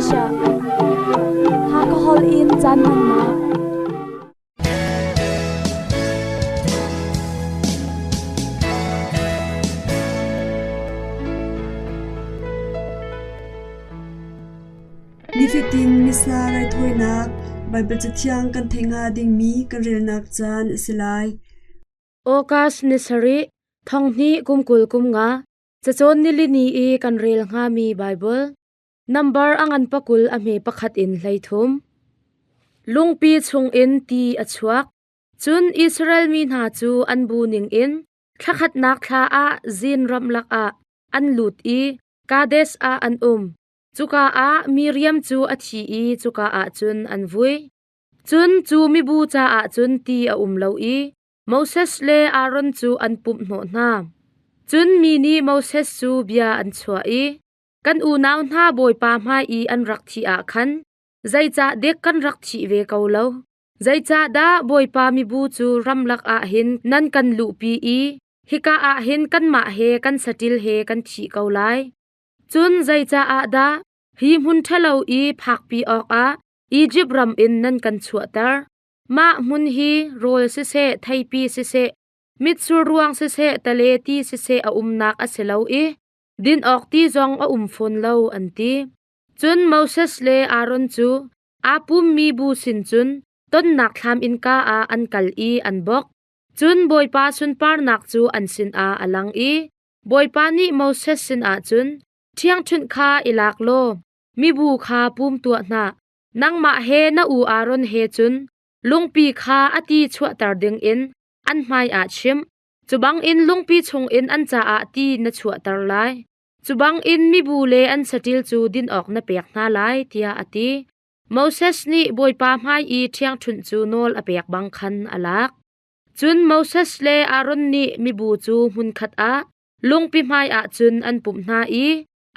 Malaysia. Hakha holh in caan hmannak. Nifatin Missa raithawinak Baibal Cathiang kan theih hnga dingmi kan relnak caan a si lai. August ni sarih, thonghnih kum 20 kum nga, cacawn nilini i kan rel hngami Baibal nambar a ngan pakul a hme pakhat in 13. Lungpi chungin ti a chuak. Cun Israel mi hna cu an bu ningin thla khatnak thla ah Zin ramlak ah an lut i Kadesh ah an um. Cuka ah Miriam cu a thi i cuka ah cun an vui. Cun cu mibu caah cun ti a um lo i Moses le Aaron cu an pumhhnawh hna. Cun mi nih Moses cu bia an chuah i, Kan unau hna Bawipa hmai i an rak thih ah khan zeicah dek kan rak thih ve ko lo? Zeicahdah Bawipa mibu cu ramlak ah hin nan kan luhpi i hika ah hin kanmah he kan saṭil he kan thih ko lai? Cun zeicaah dah hi hmun ṭhalo i phakpi awkah Izipt ram in nan kan chuahter? Mah hmun hi rawl siseh, theipi siseh, mitsur ruang siseh, tale ti siseh a umnak a si lo i din awk ti zong a um fawn lo, an ti. Cun Moses le Aaron cu aa pummi bu sin cun tonnak thlam innka ah an kal i an bawk. Cun Bawipa sunparnak cu an sinah a lang i Bawipa nih Moses sinah cun, Ṭhiangṭhunh kha i lak law mibu kha pum tuah hna. Nangmah he na u Aaron he cun lungpi kha a ti chuahter dingin an hmaiah chim. Cu bangin lungpi chungin an caah ti na chuahter lai. Cu bangin mibu le an saṭil cu din awk na pek hna lai, tiah a ti. Moses nih Bawipa hmai i ṭhiangṭhunh cu nawl a pek bang khan a lak. Cun Moses le Aaron nih mibu cu hmunkhat ah lungpi hmaiah cun an pumh hna i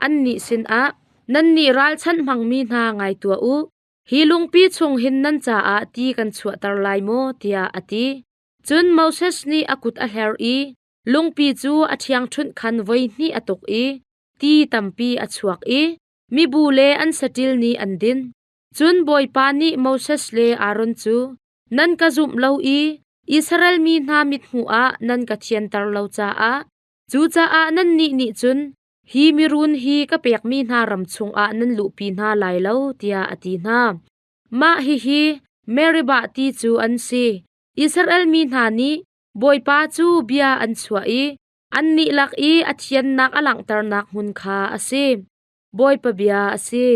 annih sinah, Nannih ralchanh hmangmi hna ngai tuah u, hi lungpi chung hin nan caah ti kan chuahter lai maw? tiah a ti. Cun Moses nih a kut a hler i lungpi cu a ṭhiangṭhunh khan voi hnih a tuk i ti tampi a chuak i mibu le an saṭil nih an din. Cun Bawipa nih Moses le Aaron cu, Nan ka zumh lo i Israel mi hna mithmuh ah nan ka thianter lo caah, cucaah nannih nih cun hi mirun hi ka pekmi hna ram chungah nan luhpi hna lai lo, tiah a ti hna. Mah hihi Meribah ti cu an si. Israel mi hna nih Bawipa cu bia an chuah i annih lak i a thiannak a langhternak hmun kha a si. Bawipa bia a si.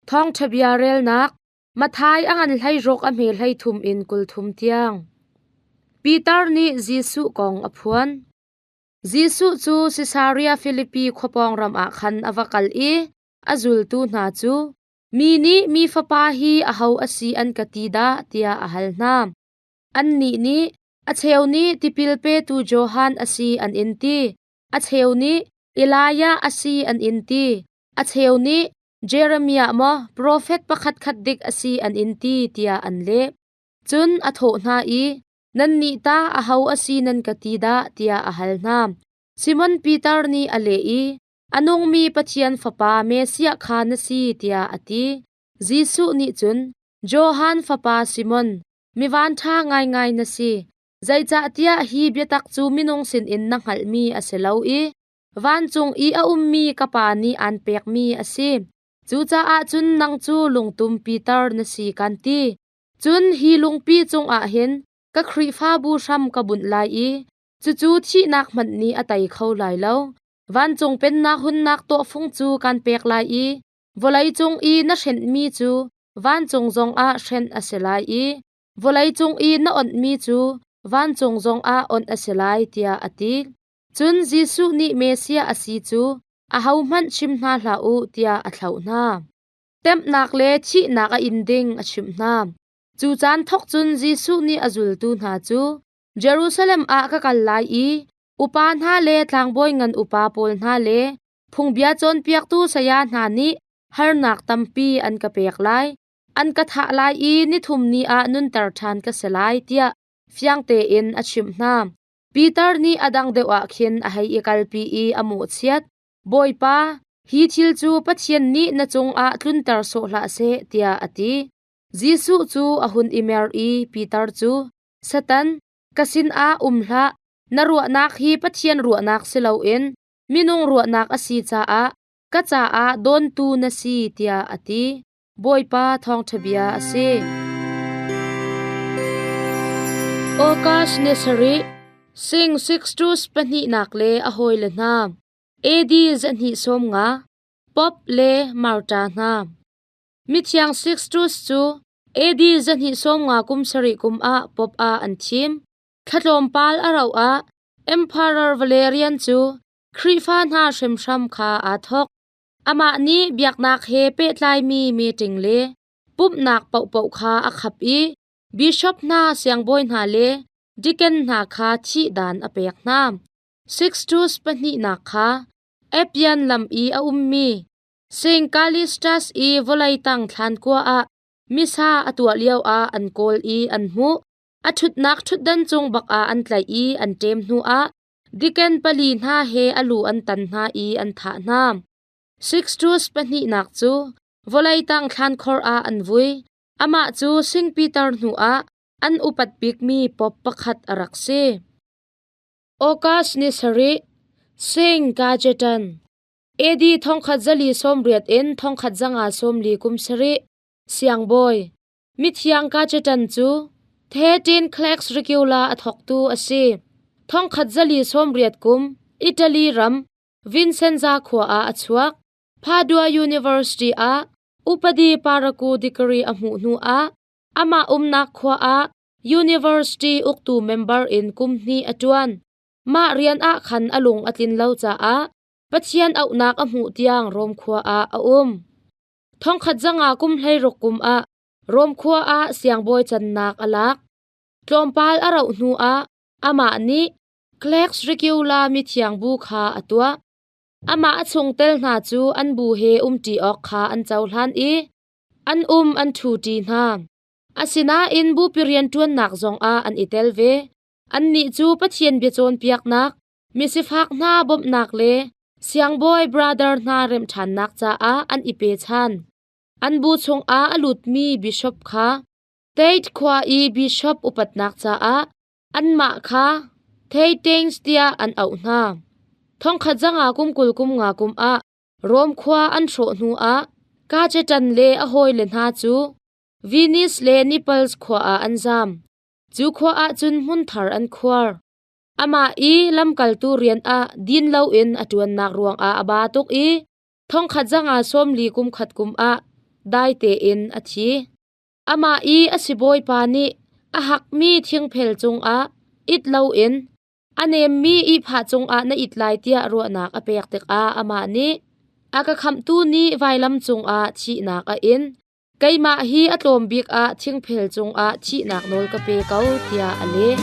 Thawngṭha bia relnak Matthai a ngan 16 a hme 33 in 30 tiang. Peter nih Jesuh kong a phuan. Jesuh cu Sisaria Filipi khua pawng ram ah khan a va kal i a zultu hna cu, Mi nih Mi Fapa hi aho a si an ka ti dah, tiah a hal hna. Annih nih, A cheu nih tipil petu Johan a si an in ti, a cheu nih Elijah a si an in ti, a cheu nih Jeremiah maw profet pakhatkhat dik a si an in ti, tiah an leh. Cun a thawh hna i, Nannih tah aho a si nan ka ti dah, tiah a hal hna. Simon Peter nih a leh i, A nungmi Pathian Fapa Messiah kha na si, tiah a ti. Jesuh nih cun, Johan fapa Simon, mi vanṭha ngaingai na si. Zeicahtiah hi biatak cu minung sinin na hngalhmi a si lo i vancung i a ummi ka Pa nih aan pekmi a si. Cucaah cun nang cu lungtum Peter na si kan ti. Cun hi lungpi cungah hin ka Khrihfabu hram ka bunh lai i cucu thihnak hmanh nih a tei kho lai lo. Vancung pennak hunnak tawhfung cu kan pek lai i vawleicung i na hrenhmi cu vancung zongah hrenh a si lai i vawleicung i na onhmi cu vancung zongah onh a si lai, tiah a ti. Cun Jesuh nih Messiah a si cu ahohmanh chim hna hlah u tiah a thlauh hna. Temhnak le thihnak a in ding a chimh hna. Cu caan thawk cun Jesuh nih a zultu hna cu Jerusalem ah ka kal lai i upa hna le tlangbawi ngan upa pawl hna le phungbia cawnpiaktu saya hna nih harnak tampi an ka pek lai, an ka thah lai i nithum ni ah nunter ṭhan ka si lai tiah fiang tein a chimh hna. Peter nih a dang deuh ah khin a hei i kalpi i a mawhchiat. Bawipa, Hi thil cu Pathian nih na cungah tlunter sawh hlah seh, tiah a ti. Jesuh cu a hun i mer i Peter cu, Satan, ka sinah um hlah, na ruahnak hi Pathian ruahnak si loin minung ruahnak a si caah ka caah dawntu na si, tiah a ti. Bawipa thawngṭha bia a si. August ni sarih, Sing Sixtus pahnihnak le a hawile hna, AD 250, Pope le Marta hna. Mithiang Sixtus cu AD 250 kum sarih kum ah Pope ah an thim. Thla tlawmpal a rauh ah Emperor Valerian cu Khrihfa hna hrimhram kha aa thawk. Amah nih biaknak he pehtlaimi meeting le pumhnak paohpaoh kha a khap i bishop hna, siangbawi hna le deacon hna kha thihdan a pek hna. Sixtus pahnihnak kha Appian lam i a ummi Saint Callistus i vawlei tang thlankua ah misa a tuah lioah an kawl i an hmuh. A ṭhutnak ṭhutdan cung bak ah an tlaih i an ṭem hnuah Deacon pali hna he a lu an tan hna i an thah hna. Sixtus pahnihnak cu vawlei tang thlankhor ah an vui. Amah cu Sing Peter hnuah an upat bikmi pope pakhat a rak si. August ni sarih, Sing Cajetan. AD 1480 in 1540 kum sarih, siangbawi. Mithiang Cajetan cu 13 Clex Regula a thawktu a si. 1480 kum Italy ram Vincenza khua ah a chuak. Padua University ah upadi paraku degree a hmuh hnu ah amah umnak khua ah university uktu member in kum hnih a ṭuan. Mah rian ah khan a lung a tlin lo caah Pathian auhnak a hmuh tiang Rom khua ah a um. Thongkhat zanga kum 16 kum ah Rom khua ah siangbawi cannak a lak. Tlawmpal a rauh hnu ah amah nih Clex Regula mithiang bu kha a tuah. Amah a chungtel hna cu an bu he umṭi awk kha an cohlan i an um an ṭhuṭi hna. Asinain bupi rianṭuannak zongah an i tel ve. Annih cu Pathian bia cawnpiaknak, misifak hna bawmhnak le siangbawi brother hna remhṭhannak caah an i pechan. An bu chungah a lutmi bishop kha Tate khua i bishop upatnak caah anmah kha Thatings tiah an auh hna. Thongkhat zanga kum 20 kum nga kum ah Rom khua an hrawh hnuah Cajetan le a hawile hna cu Venice le Naples khua ah an zam. Cu khua ah cun hmunthar an khuar. Amah i lamkaltu rian ah din loin a ṭuannak ruangah a ba tuk i thongkhat zanga 40 kum khat kum ah dai tein a thi. Amah i a sibawipa nih a hakmi thingphel cungah it loin a nemmi ihphah cungah na it lai tiah ruahnak a pek tikah amah nih a ka khamhtu nih vailam cungah thihnak a in. Keimah hi a tlawm bik ah thingphel cungah thihnak nawl ka pe ko tiah a leh.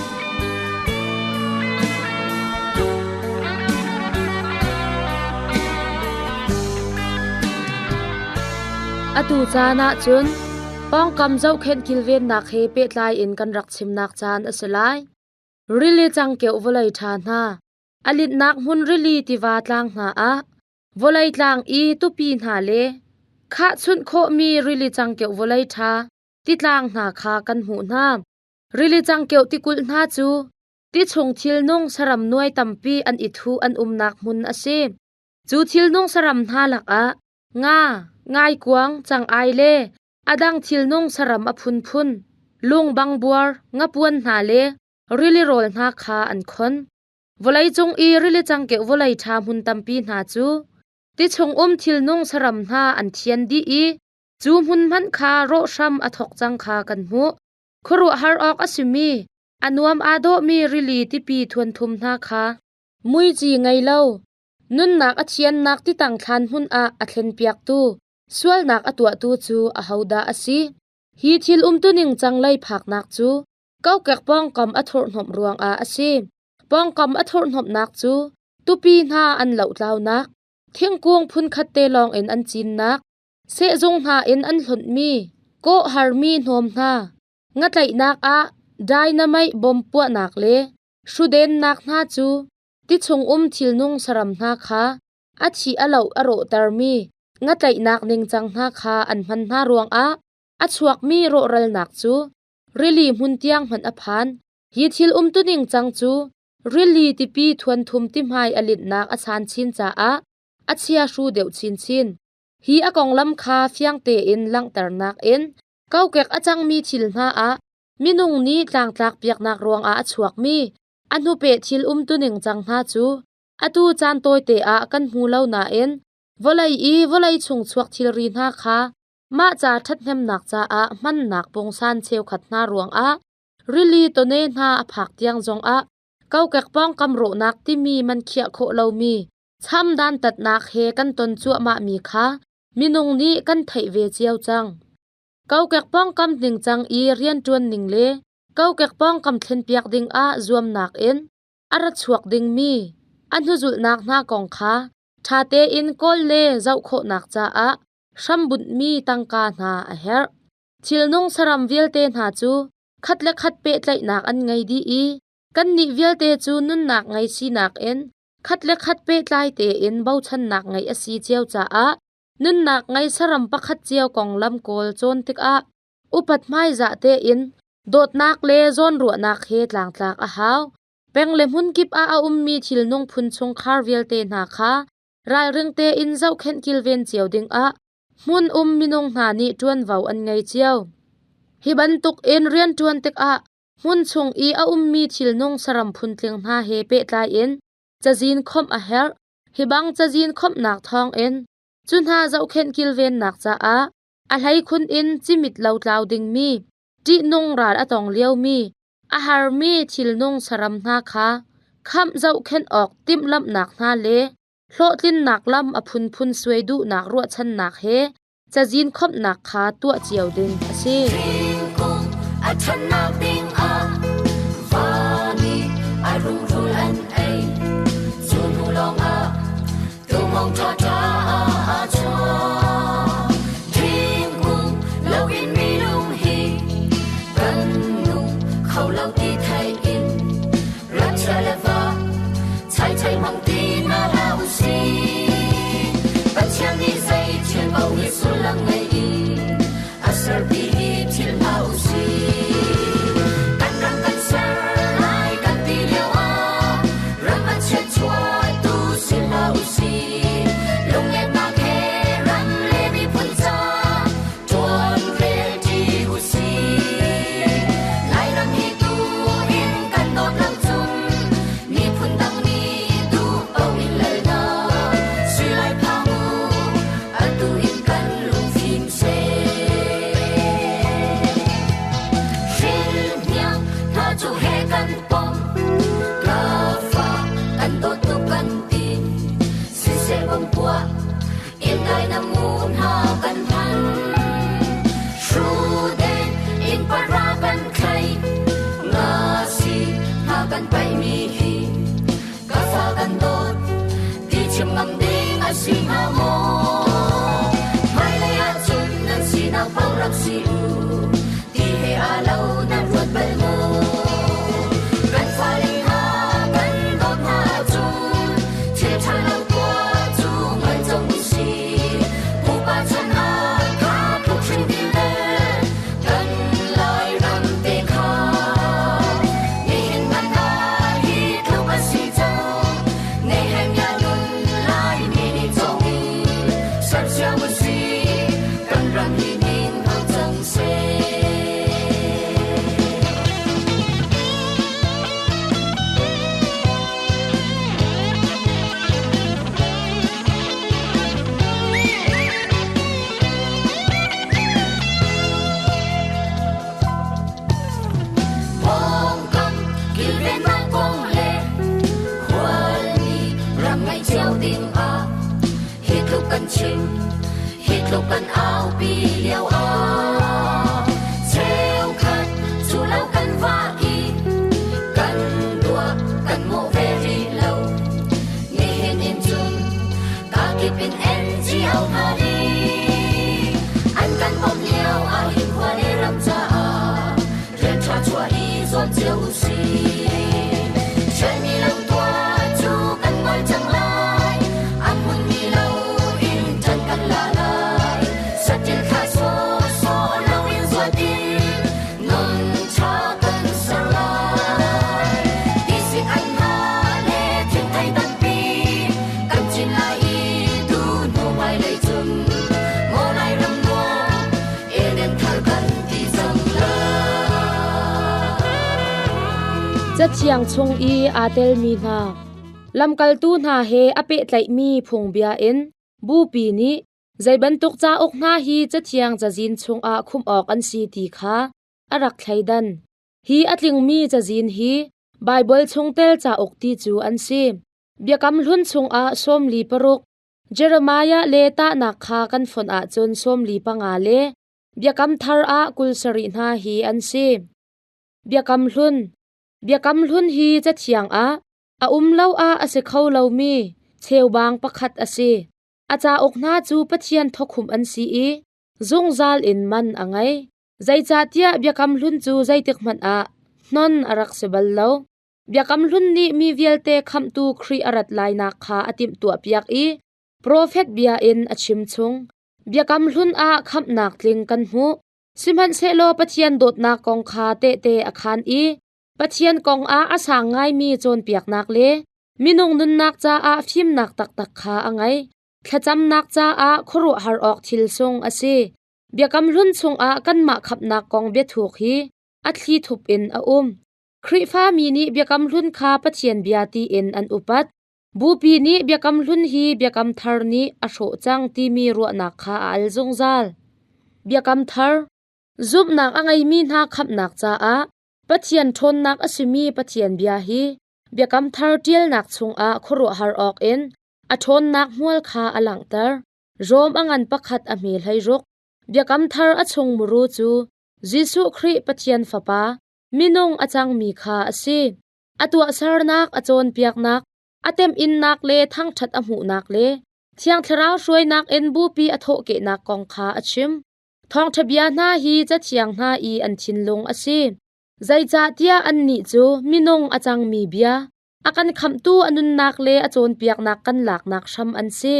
Atu caan ah cun pawngkam zohkhenh kilvennak he pehtlai in kan rak chimnak caan a si lai. Rili cangkeuh vawlei ṭha hna, a linhnak hmun rili tiva tlang hna ah Vawlei tlang i tupi hna le khahchunh khawhmi rili cangkeuh vawlei ṭha titlang hna kha kan hmuh hna. Rili cangkeuh tikulh hna cu ti chung thilnung saram nuai tampi an i thuh an umnak hmun a si. Cu thilnung saram hna lakah nga, ngaikuang, cangai le a dang thilnung saram a phunphun, lung bangbuar, ngapuan hna le rili rawl hna kha an khon. Vawleicung i rili cangkeuh vawlei ṭha hmun tampi hna cu ti chungum thilnung saram hna an thian dih i cu hmun hmanh kha rawh hram a thawk cang kha kan hmuh. Khuaruahhar awk a simi a nuam aa dawhmi rili tipi thuanthum hna kha muici ngei lo nunnak a thiannak titang thlan hmun ah a thlenpiaktu sualnak a tuahtu cu ahodah a si? Hi thil umtuning cang lei phaknak cu Kokek pawngkam a thurhhnawmh ruangah a si. Pawngkam a thurhhnawmhnak cu tupi hna an lohtlaunak, thingkung phunkhat te lawngin an cinnak, sehzung hna in an hlonhmi, kawh harmi hnawm hna, ngatlaihnak ah dynamite bom puahnak le hrudennak hna cu tichung um thilnung saram hna kha a thi a loh a rawhtermi ngatlaihnak ningcang hna kha an hman hna ruangah a chuakmi rawhralnak cu rili hmun tiang hmanh a phan. Hi thil umtuning cang cu rili tipi thuanthum tihmai a linhnak a san chin caah a chiahru deuh chinchin. Hi a konglam kha fiang tein langhternak in kokek a cangmi thil hna ah minung nih tlangtlak piaknak ruangah a chuakmi a hnupeh thil umtuning cang hna cu atu caan tawite ah kan hmu lo nain vawlei i vawlei chung chuak thilri hna kha mah ca ṭhathnemnak caah hmannak pungsan cheukhat hna ruangah rili tawne hna a phak tiang zongah kokek pawngkam rawhnak timi man khiah khawh lomi cham dantatnak he kan ton cuahmahmi kha minung nih kan theih ve cio cang. Kokek pawngkam ningcang i rianṭuan ning le kokek pawngkam thlenpiak dingah zuamnak in a ra chuak dingmi a hnuzulhnak hna kong kha ṭha tein kawl le zoh khawhnak caah hrambunhmi tangka hna a herh. Thilnung saram vialte hna cu khat le khat pehtlaihnak an ngei dih i kannih vialte cu nunnak ngei sinak in khat le khat pehtlai tein bochannak ngeih a si cio caah nunnak ngei saram pakhat cio konglam kawl cawn tikah upat hmaizah tein dawtnak le zawnruahnak he tlangtlak a hau. Peng le hmun kip ah a ummi thilnung phun chungkhar vialte hna kha ralring tein zohkhenh kilven cio dingah hmun um minung hna nih ṭuanvo an ngei cio. Hi bantuk in rianṭuan tikah hmun chung i a ummi thilnung saram phuntling hna he pehtlai in cazin khawmh a herh. Hi bang cazin khawmhnak thawngin cu hna zohkhenh kilvennak caah a hleikhun in cimit lotlau dingmi ṭihnung ral a tong liomi a harmi thilnung saram hna kha khamh zohkhenh awk timhlamhnak hna le hlawhtlinnak lam a phunphun suai duhnak ruahchannak he cazin khawmhnak kha tuah cio ding a si. Thingkung a ṭhannak ding ah van i a rungrul an ei. Cu hnu lawngah tumong ṭhaṭha a chuak. Thingkung loin minung hi kan nung kho lo ti theih in ram chia le va chai chai hmang ti hna hlah u sih. Pathian nih zei thil paoh hi sullam ngei in a serpi hi thil hlah u sih. Kan ram kan ser lai kan ti lio ah ram a chiatchuahtu si hlah u sih. Lunglengnak he ram le miphun ca ṭuan rel ṭi u sih. Lairam hi tu in kan dawt lo cun miphun dang nih duh paoh in lal hna. Sui lai phang u, atu in kan lungfim seh. Hrilhniang hna cu he kan pom, ka fa kan dawt tuk kan ti. Siseh bang puah, in dai na mu hna kan phan. Hruden in para kan thlai, nga si hna kan paih mi hi. Ka fa kan dawt, ti chim ngam ding a si hnga maw? Hmailei ahcun nan sinak paoh rak si u, ti he aa lo nan ruat bal maw? Kan fale hna kan dawt hna ahcun thil ṭha lo tuah cu ngol cang u sih. Pupa chan ah kha tluk hring ding bel kan Lairam te kha. Nihin hmanh ah hi tluk a si cang. Nehemiah nun Laimi nih cawng in sersiam u sih. Kan ram hi ning hau cang seh. Pawngkam kilvennak kong le khualmi ram ngeih cio ding ah hi tluk kan chim, hi tluk kan aupi lio ah cheukhat cu lo kan vah i kan duah kan mawh ve rih lo. Nihin in cun kakip in NGO hna nih an kan bawmh lio ah hin khua le ram caah rian ṭha chuah i zuam cio u sih. Ṭhialmi lam tuah cu kan ngol cang lai. A hmunmi Cathiang chung i aa telmi hna lamkaltu hna he a pehtlaihmi phungbia in Bupi nih zei bantuk cauk hna hi Cathiang cazin chungah khumh awk an si ti kha a rak thleidan. Hi a tlingmi cazin hi Baibal chungtel cauk ti cu an si. Biakam Hlun chungah 46, Jeremiah le Tahnak kha kan fonh ahcun 45 le Biakam Thar ah 27 hna hi an si. Biakam Hlun Biakam Hlun hi Cathiang ah a um lo ah a si kho lomi cheubang pakhat a si. A cauk hna cu Pathian thawkhumh an si i zungzal in man a ngei. Zeicahtiah Biakam Hlun cu zeitikhmanh ah hnon a rak si bal lo. Biakam Hlun nih mi vialte khamhtu Khrih a rat lainak kha a timhtuahpiak i profet bia in a chimchung. Biakam Hlun ah khamhnak tling kan hmuh. Sihmanhsehlaw Pathian dawtnak kong kha tehte a khaan i Pathian kong ah a sang ngaimi cawnpiaknak le minung nunnak caah fimnak taktak kha a ngei. Thlacamnak caah khuaruahhar awk thil sung a si. Biakam Hlun chungah kanmah khamhnak kong biathuk hi a thli thup in a um. Khrihfami nih Biakam Hlun kha Pathian bia tiin an upat. Bupi nih Biakam Hlun hi Biakam Thar nih a hrawh cang timi ruahnak kha a al zungzal. Biakam Thar Zumhnak a ngeimi hna khamhnak caah Pathian ṭhawnnak a simi Pathian bia hi Biakam Thar ṭialnak chungah khuaruahhar awkin a ṭhawnnak hmual kha a langhter. Rom a ngan pakhat a hme 16. Biakam Thar a chung muru cu Jesuh Khrih Pathian Fapa, minung a cangmi kha a si. A tuahsernak, a cawnpiaknak, a temhinnak le thangṭhat a hmuhnak le Thiang Thlarau hruainak in bupi a thawhkehnak kong kha a chim. Thawngṭha bia hna hi cathiang hna i an thinlung a si. Zeicahtiah annih cu minung a cangmi bia, a kan khamhtu a nunnak le a cawnpiaknak kan laknak hram an si.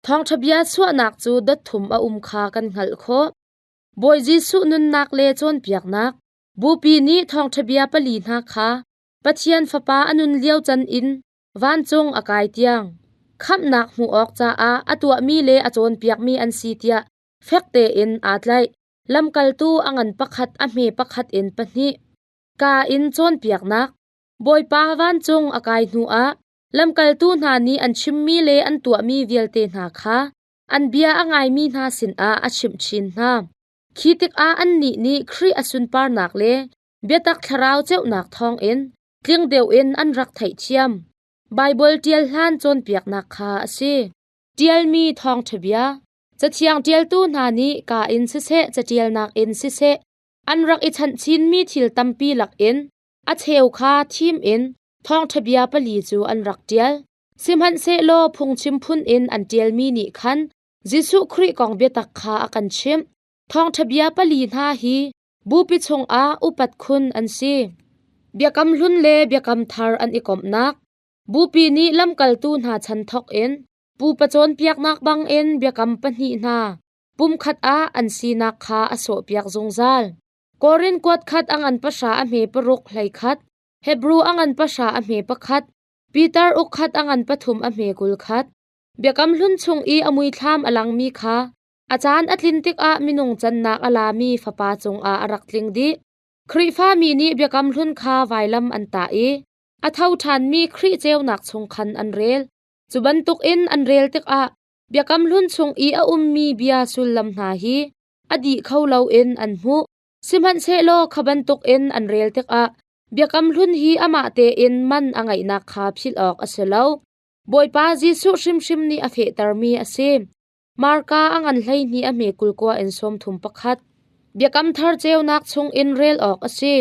Thawngṭha bia chuahnak cu dot thum a um kha kan hngalh khawh. Bawi Jesuh nunnak le cawnpiaknak, Bupi nih thawngṭha bia pali hna kha Pathian Fapa a nun lio can in vancung a kai tiang khamhnak hmuh awk caah a tuahmi le a cawnpiakmi an si tiah fek tein aa tlaih. Lamkaltu a ngan pakhat a hme pakhat in pahnih. Ka in cawnpiaknak Bawipa vancung a kai hnuah lamkaltu hna nih an chimmi le an tuahmi vialte hna kha an bia a ngaimi hna sinah a chimh chin hna. Khi tikah annih nih Khrih a sunparnak le biatak thlarau ceunak thawngin tling deuh in an rak theihthiam. Baibal ṭial hlan cawnpiaknak kha a si. Ṭialmi thawngṭha bia. Cathiang ṭialtu hna nih kaa in siseh, caṭialnak in siseh, an rak i chanh chinmi thil tampi lakin a cheu kha thim in thawngṭha bia pali cu an rak ṭial. Sihmanhsehlaw phungchim phun in an ṭialmi nih khan Jesuh Khrih kong biatak kha a kan chimh. Thawngṭha bia pali hna hi bupi chungah upat khun an si. Biakam Hlun le Biakam Thar an i komhnak. Bupi nih lamkaltu hna chan thawk in pupa cawnpiaknak bangin biakam pahnih hna pumkhat ah an sinak kha a sawhpiak zungzal. Korin kuat khat a ngan pahra a hme paruk hlei khat, Hebru a ngan pahra a hme pakhat, Peter uk khat a ngan pathum a hme 20 khat. Biakam Hlun chung i a muithlam a langmi kha a caan a tlin tikah minung cannak a lami Fapa cungah a rak tling dih. Khrihfami nih Biakam Hlun kha vailam an tah i a tho ṭhanmi Khrih ceunak chung khan an rel. Cu bantukin an rel tikah Biakam Hlun chung i a ummi bia sullam hna hi a dih kho loin an hmuh. Sihmanhsehlaw kha bantukin an rel tikah Biakam Hlun hi amah tein man a ngeihnak kha philh awk a si lo. Bawipa Jesuh hrimhrim nih a fehtermi a si. Marka a ngan 12 a hme 20 in 31. Biakam Thar ceunak chungin rel awk a si.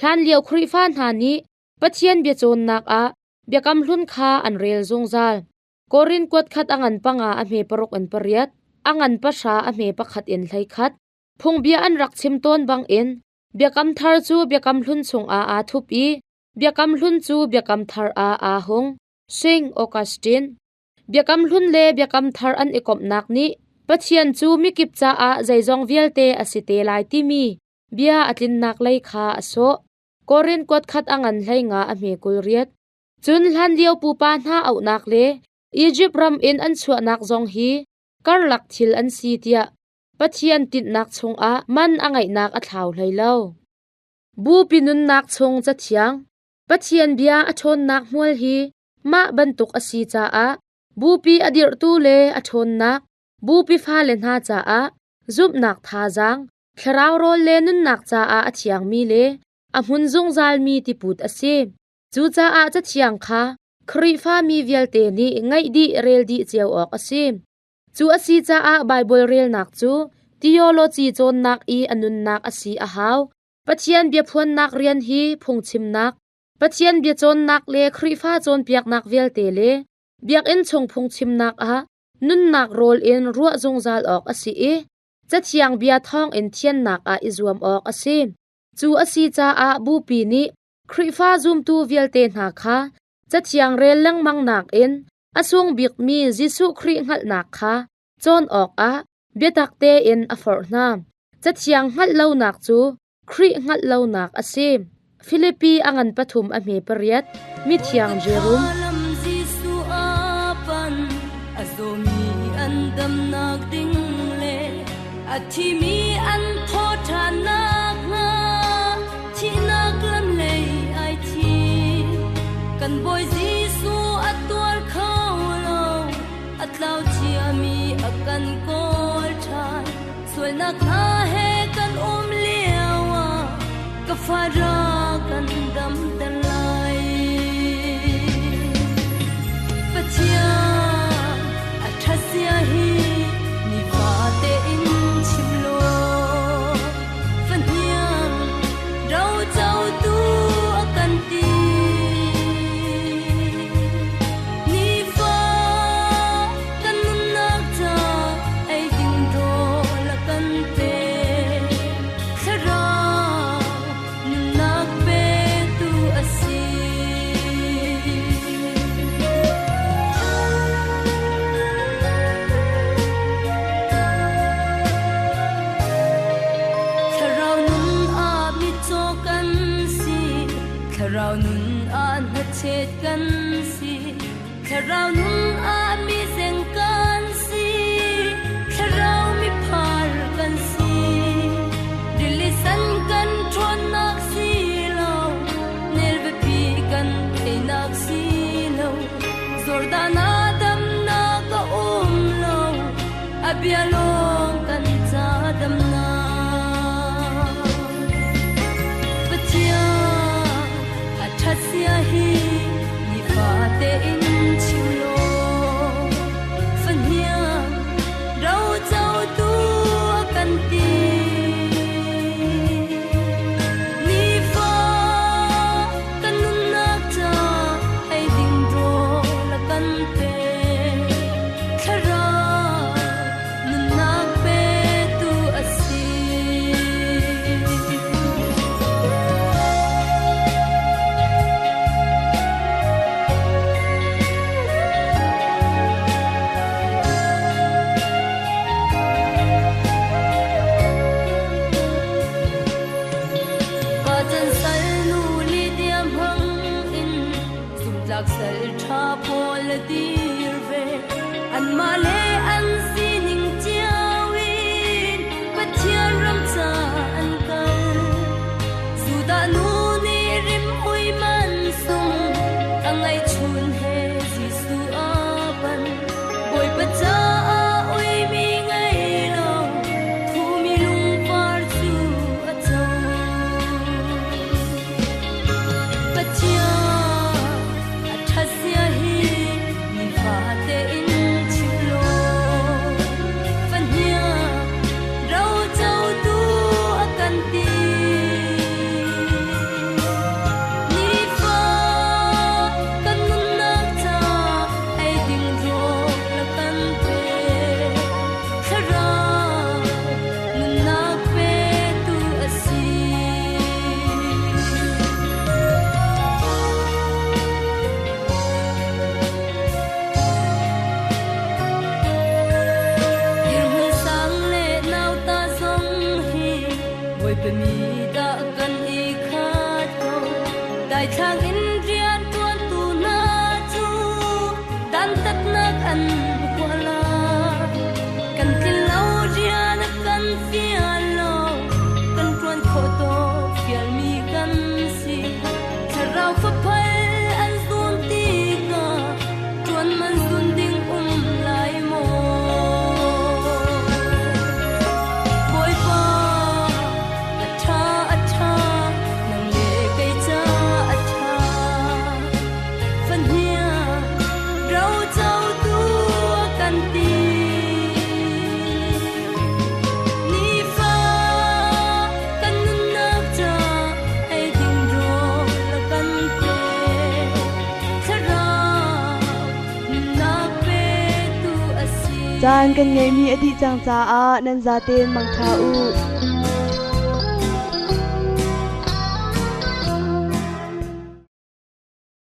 Hlanlio Khrihfa hna nih Pathian biacawnnak ah Biakam Hlun kha an rel zungzal. Korin kuat khat a ngan panga a hme paruk in pariat, a ngan pahra a hme pakhat in 11. Phungbia an rak chim tawn bangin Biakam Thar cu Biakam Hlun chungah aa thup i Biakam Hlun cu Biakam Thar ah aa hung. Saint Augustine. Biakam Hlun le Biakam Thar an i komhnak nih Pathian cu mikip caah zeizong vialte a si te lai timi bia a tlinnak lei kha a sawh. Korin kuat khat a ngan 15 a hme 28. Cun hlanlio pupa hna auhnak le Izipt ram in an chuahnak zong hi karlak thil an si tiah Pathian tinhnak chungah man a ngeihnak a thlau hlei lo. Bupi nunnak chung cathiang. Pathian bia a ṭhawnnak hmual hi mah bantuk a si caah Bupi a dirhtu le a ṭhawnnak Bupi fale hna caah zumhnak thazaang, thlarau rawl le nunnak caah a thiangmi le a hmun zungzalmi tiput a si. Cucaah Cathiang kha Khrihfa mi vialte nih ngaih dih rel dih cio awk a si. Cu a si caah Baibal relnak cu theology cawnnak i a nunnak a si a hau. Pathian biaphuannak rian hi phungchimnak, Pathian bia cawnnak le Khrihfa cawnpiaknak vialte le biakinn chung phungchimnak ah nunnak rawl in ruah zungzal awk a si i Cathiang bia thawngin thiannak ah i zuam awk a si. Cu a si caah Bupi nih Khrihfa zumtu vialte hna kha Cathiang rel lengmang nakin a sung bikmi Jesuh Khrih hngalhnak kha cawn awkah biatak tein a forh hna. Cathiang hngalh lonak cu Khrih hngalh lonak a si. Filipi a ngan pathum a hme pariat, Mithiang Jerome. A thimi an thaw ṭhannak hnga thihnak lam lei ai thi. Kan Bawi Jesuh a tuar kho lo, a tlau ciami a kan kawl ṭhan. Sualnak hna he kan um lio ah ka fara kan damter lai. Pathian a ṭhatsia hi nifate in chim law fahniang rocotu a kan ti. Nifa kan nunnak ca ei ding rawl a kan pe. Thlarau nunnak petu a si. Thlarau nun ah mitcaw kan si, Thlarau nun ah hnachet kan si, Thlarau nun ah mizeng kan si, Thlarau miphar kan si. Rili san kan ṭhawnnak si lo, nel biapi kan teinak si lo, Jordan ah damnak a um lo, a bia lawng kan ca damnak. Pathian a ṭhatsia hi nifate in chim law, fahniang rocotu a kan ti. Nifa kan nunnak ca ei ding rawl a kan pe. Thlarau nunnak petu a si. Caan kan ngeihmi a dih cang caah nan zaten mangṭha u.